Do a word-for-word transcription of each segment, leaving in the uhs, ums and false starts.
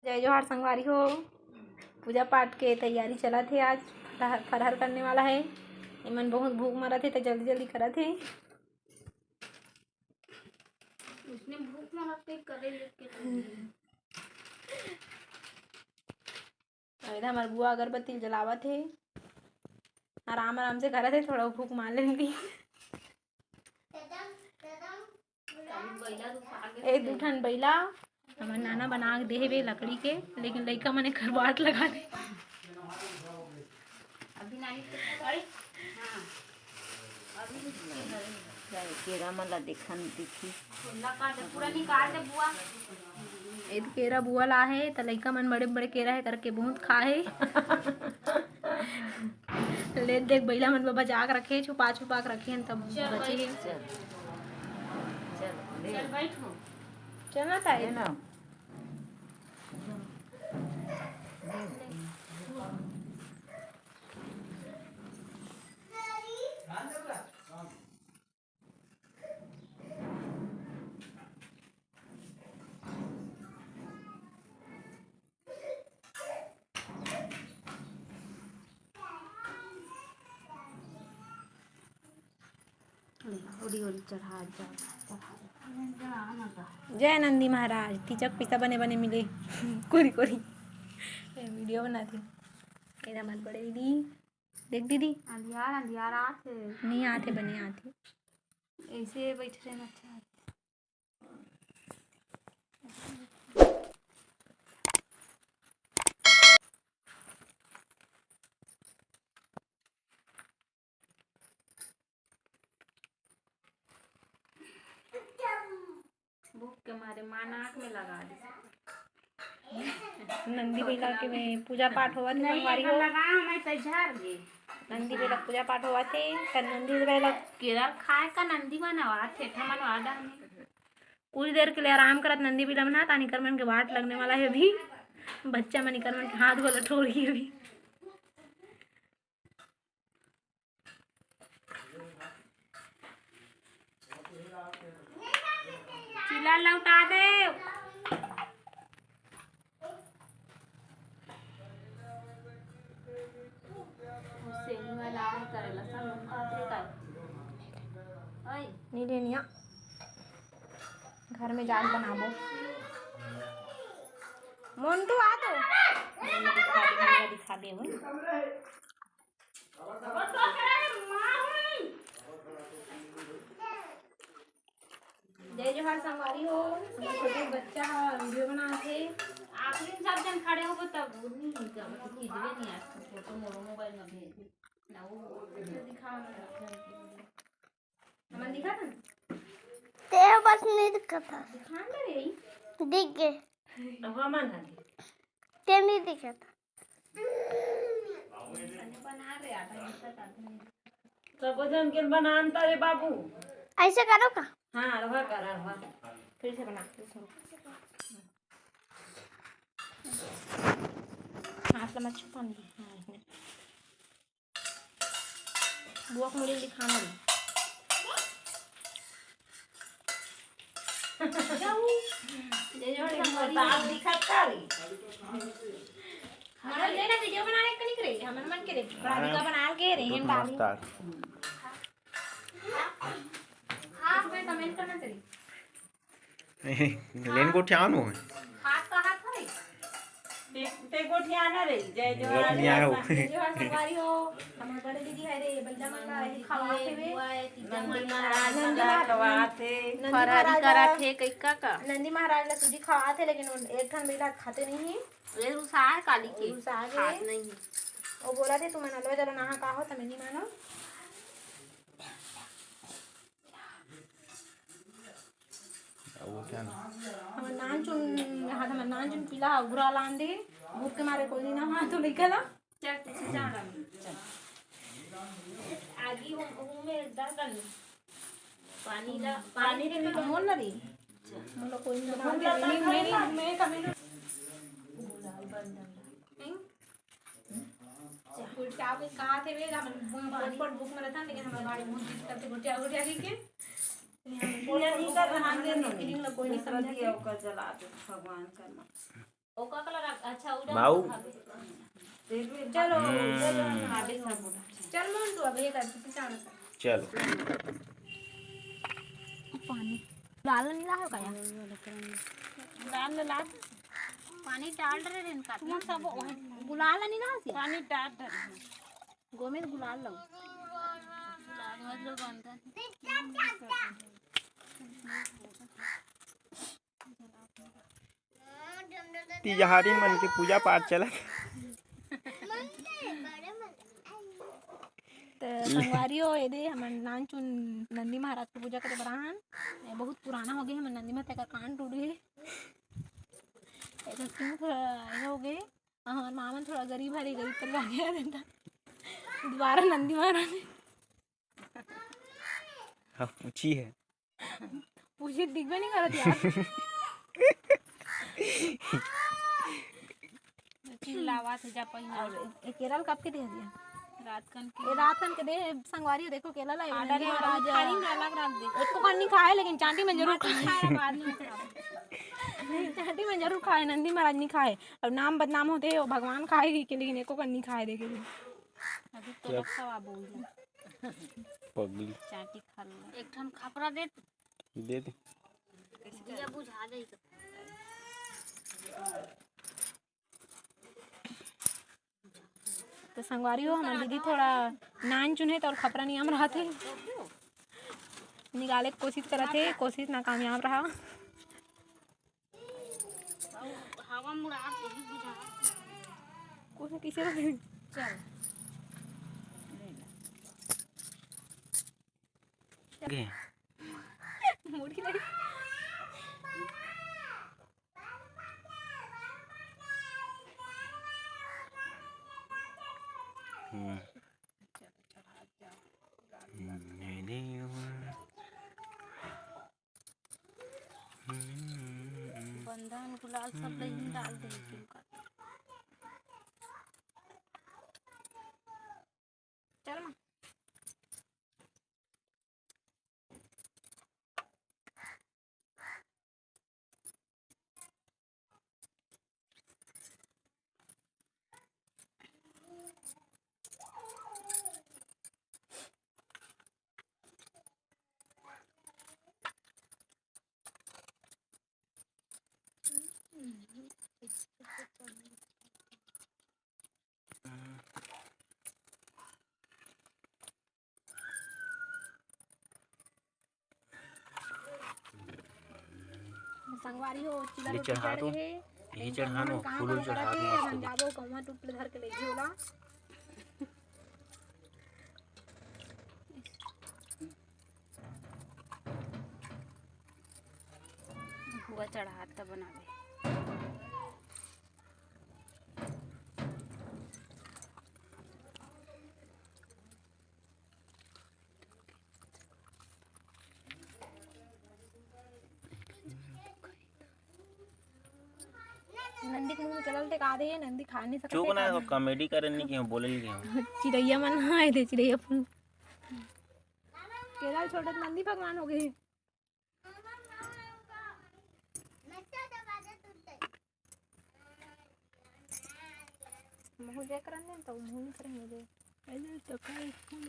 जय जोहार संगवारी हो, पूजा पाठ के तैयारी चलत हे। आज फरहर, फरहर करने वाला हे। एमन बहुत भूख मरत हे, त जल्दी जल्दी करत हे। उसने भूख मरत हे, करे लेके लगी। अउ एदे हमर बुआ अगरबत्ती जलावत हे, आराम आराम से करत हे, थोड़ा भूख मार लेन दी। एक दू ठन बइला हमर नाना बना के दे हेवे लकड़ी के, लेकिन लइका मन एकर बाट लगा दे। अभी नानी के पकड़। हाँ। अभी केरा मन ला देखन दिखी। पूरा निकाल दे बुआ। ए तो केरा बुआ ला हे, त लइका मन बड़े बड़े केरा हे करके बहुत खा हे। ले देख, बइला मन बर बचा के रखे, छुपा छुपा के रखे हन, तब चल बचे हे। चल। चल, ले। चल बैठ हो। चल ना ताई। ले ना। ले, उड़ी उड़ी चढ़ा जा, चढ़ा जा। जय नंदी महाराज, तिचक पिसा बने बने मिले। कोरी कोरी। ए, वीडियो बनाथे। एदा मत पड़े दीदी। देख दीदी। अंधियार, अंधियार आथे। नहीं आथे, बने आथे। ऐसे बैठे रहना अच्छा है। भूख के मारे माँ नाक में लगा दी। नंदी बइला के में पूजा पाठ होवत हे, नहीं, संगवारी हो। लगा, मैं तो झर गे। नंदी बइला पूजा पाठ होवत हे, त नंदी बइला केरा खाए का नंदी बनवा, ठेठा मनवा डाले। कुछ देर के लिए आराम करत नंदी बइला मन हा, तानी कर मन के बाट लगने वाला हे अभी। बच्चा मन कर मन के हाथ गोला ठोर ही अभी। चिल्ला लौटा दे। सेमी वाला आए करेला सब लोग खाते का। ओए। नी लेनिया। घर में जाल बनाबो। मोंटू आ तो। दिखा दे, दिखा दे। जय जोहार संगवारी हो, हमर छोटे बच्चा ह वीडियो बनात हे। आखिरी में सब जन खड़े होबो तब वो नहीं होता, वो तो खींचबे नहीं आज फोटो मोरो मोबाइल में भेज दे। ना वो दिखा हमन दिखा था। ते बस नहीं दिखा था। दिखा ना रे। दिख गए। अब हम ना दे। ते नहीं दिखा था। सबो जन के बनान त रे बाबू। ऐसे करो का? हाँ, रहा कर, रहा। फिर से बना, फिर से बना। हाथ ला मत छुपा, हाँ, इसने। बुआ के मुड़ी दिखाना रे। जय जोहार संगवारी। तार दिखत का रे? हमन ले ना वीडियो बनाने के निकले, हमन मन के रे। राधिका बना के रे, हम डाली। मस्त आ। हाँ, मैं कमेंट करना तेरी। लेन गोठियान हो। हाथ का हाथ हो रे। ते, ते गोठियाना रे, जय जोहार। जय जोहार संगवारी हो। हमर बड़े दीदी है रे, बइला मन ला ये खवात हे वे। नंदी महाराज नंदी ला महाराज खवात हे। नंदी फरहरी महाराज ला करत हे, कइका का? नंदी महाराज ला सूजी खवात हे, लेकिन उन एक ठन बइला खाते नहीं है। ये रुसार काली के। रुसार के। खात नहीं है। वो बोला थे, "तुमन अलवा जला नहा का हो, तमे नहीं मानो।" वो क्या ना? हमर नान चुन, हाँ, हमर नान चुन पीला उघरा लान दे, भूख के मारे कोई नहीं ना, हाँ, तो लइका ला। चल, तू से जा रहा हूँ, चल। आगी हूँ, हूँ में डाल कर लो। पानी ला, पानी दे दे। मोल ना रे। मोल कोई नहीं बना दे। मैं, मैं, मैं कमी ना। गुलाब बन डाला। हैं? गुटिया के कहा थे वे, हम पोट पोट भूख में रहता, लेकिन हमारे भाई बहुत जिद करते गुटिया, गुटिया के, के। हम पोट पोट भूख में रहता, लेकिन कोई नहीं समझा के। ओकर जला दे, भगवान करना। ओका कलर आओ। चलो, हम्म। चल मोहन, तू अब ये कर, तू पहचान कर। चलो। पानी डाल नहीं रहा हो क्या? डाल ले, लाल। पानी डाल रहे हैं इनका। तुम सब वही गुलाल नहीं रहा सी? पानी डाल रहे हैं। गोमेद गुलाल लो। गुलाल मतलब बंधन। तिजहारी मन के पूजा पाठ चलत। त संगवारी हो, एदे हमन नानचुन नंदी महाराज के पूजा करे बर आहन। ये बहुत पुराना हो गए, हमन नंदी महाराज का कान टूट गए। एदे क्यों थोड़ा ये हो गए, हमर मामन थोड़ा गरीब हरे, गरीब परिवार के हरे त दोबारा नंदी महाराज। हाँ, पूछी है। पूछी दिखबे नहीं करत यार। चिल्लावत है जा पहिया। और ए-, ए केरल कब के दे दिया? रात कन के। ए रात कन के दे, संगवारी देखो केला ला, आडा नंदी ले महाराज। खाली में अलग रख दे। एको कन नहीं खाए, लेकिन चांटी में जरूर खाए। खाए, बाद में खाए। नहीं, चांटी में जरूर खाए, नंदी महाराज नहीं खाए। अब नाम बदनाम होते, वो भगवान खाए के, लेकिन एको कन नहीं खाए देखे। अभी तो क्या? रखा हुआ बोल दे। पगली। चांटी खा लो। एक ठन खपरा दे। दे दे। दिया बुझा दे। तो संगवारी हो, हमर दीदी थोड़ा नानचुन हे, तो और खपरा नियम रहत हे। निकाले के कोशिश करत हे, कोशिश नाकामयाब रहा। हवा मुड़ा के ही बुझा। कोन किसे रखे? चल। गे। मुड़ के नहीं। हम्म। हम्म, ये नहीं हुआ। बंधन गुलाल सब लइही डाल दे। चल माँ। संगवारी हो, चिला ये रोटी चढ़ा चढ़ दो। गे हे। ये चढ़ा लो, फूल उल चढ़ा दो, मस्त। जाबो, कौवा टूट ले धर के ले ओला। बुआ चढ़ात त बनावे। नंदी के मुंह में केला ल टेका दे, नंदी खा नहीं सकत चुप हे, ना, खा वो नहीं। Comedy करे नहीं कि हम बोले नहीं कि हम। चिड़ैया मन आए थे, चिड़ैया फूल। केला ल छोड़त नंदी भगवान हो गए। मुंह देख रहा नहीं तो मुंह नहीं करेंगे दे। अरे तो कल फूल।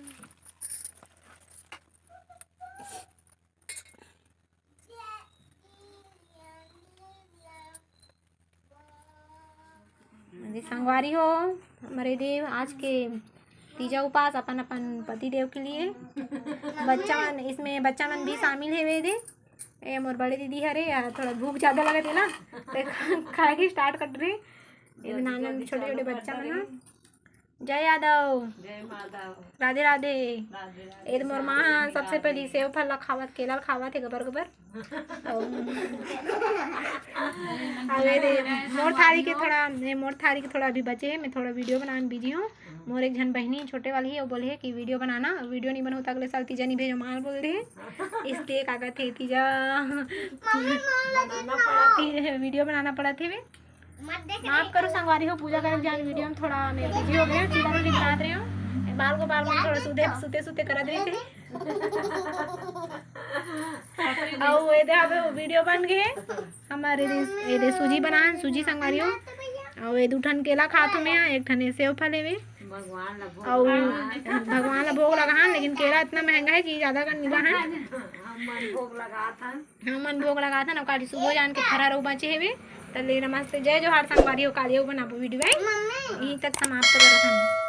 जी संगवारी हो, हमर एदे आज के तीजा उपास अपन अपन पति देव के लिए। बच्चा मन, इसमें बच्चा मन भी शामिल हे एदे। ए मोर बड़े दीदी हरे, या थोड़ा भूख ज्यादा लगत हे ना, तो खाए के start कर रही। ये नाना छोटे छोटे बच्चा मन ह। जय यादव। जय माधव। राधे राधे। राधे राधे। ए मोर माँ ह सबसे पहली सेव फल ला खावत, केला ला खावत हे गबर गबर। अउ, अउ ए दे, मोर थारी के थोड़ा, ए मोर थारी के थोड़ा अभी बचे हे, मैं थोड़ा video बनाने में busy हूँ। मोर एक झन बहिनी छोटे वाली हे, वो बोले हे कि video बनाना, video नहीं बनाओ तो अगले साल तीजा नहीं भेजो माल बोल रहे। इसलिए का कहते तीजा video बनाना पड़ा थे वे। माफ करो संगवारी हो, पूजा करे जान video में थोड़ा मैं busy हो गया, चिल्ला रोटी बनात रहे हो, बाल को बाल में थोड़ा सुते सुते सुते करत रहे थे। अउ एदे अबे video बन गए हमारे, एदे सूजी बनान, सूजी संगवारी हो। अउ ये दू ठन केला खात हूँ मैं, एक ठन ये सेव फल हेवे। भगवान ला भोग अउ लगा। भगवान ला भोग लगाहन, लेकिन केला इतना महंगा है कि ज्यादा कर मिला है। हम मन भोग लगात हन। हमन भोग लगात हन, अउ काली सुबह जान के फरहर अउ बचे हेवे। त ले नमस्ते, जय जोहार संगवारी हो, काली अउ बनाबो वीडियो है। यहीं तक समाप्त करत हन।